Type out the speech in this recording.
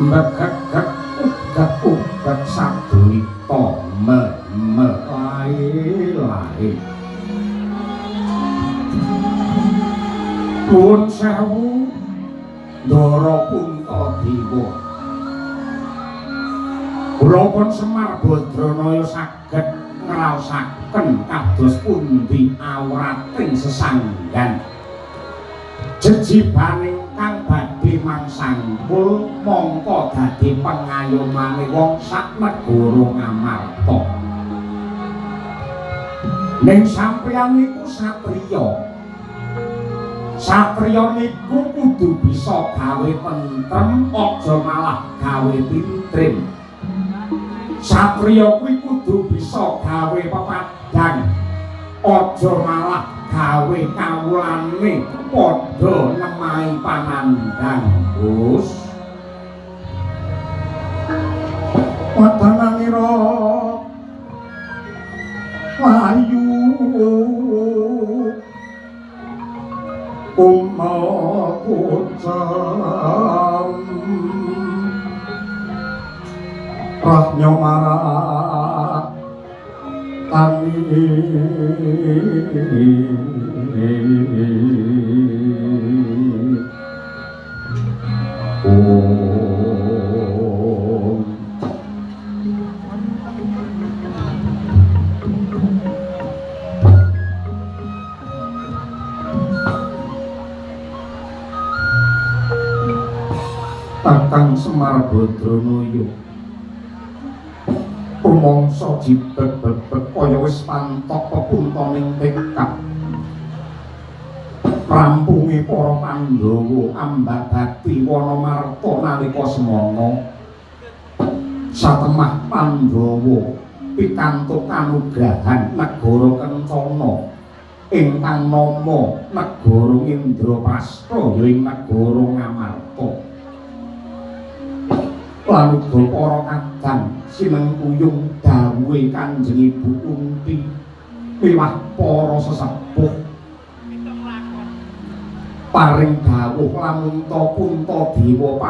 Mbegegeg ugeg-ugeg saduwita me me lae lae. Nuwun sewu Ndara Puntadewa. Kula pun Semar Badranaya saged ngraosaken kados pundi awrating sesanggan. Jejibaning kang badhe mangsangkul mongko dadi pengayomane wong sak negara Ngamarta. Ning sampeyan niku satriya. Satriya niku kudu bisa gawe tentrem, aja malah gawe tintrim. Satriya kuwi kudu bisa gawe pepadang, aja malah gawe kawulane padha nemahi panandhang. Gus Wadananira layu kumel kucem rahnya marak tani. Om Kakang Semar Badranaya rumangsa jibeg-bebeg kaya wis pantok pepuntoning tekad rampunge para Pandhawa ambabati Wanamarta nalika semana. Satemah Pandhawa pikantuk kanugrahan negara Kencana ingkang nama negara Indraprastha ya ing negara Ngamarta. Lan uga para kadang sinengkuyung dawuhe Kanjeng Ibu Kunti miwah para sesepuh paring dawuh lamun ta Puntadewa.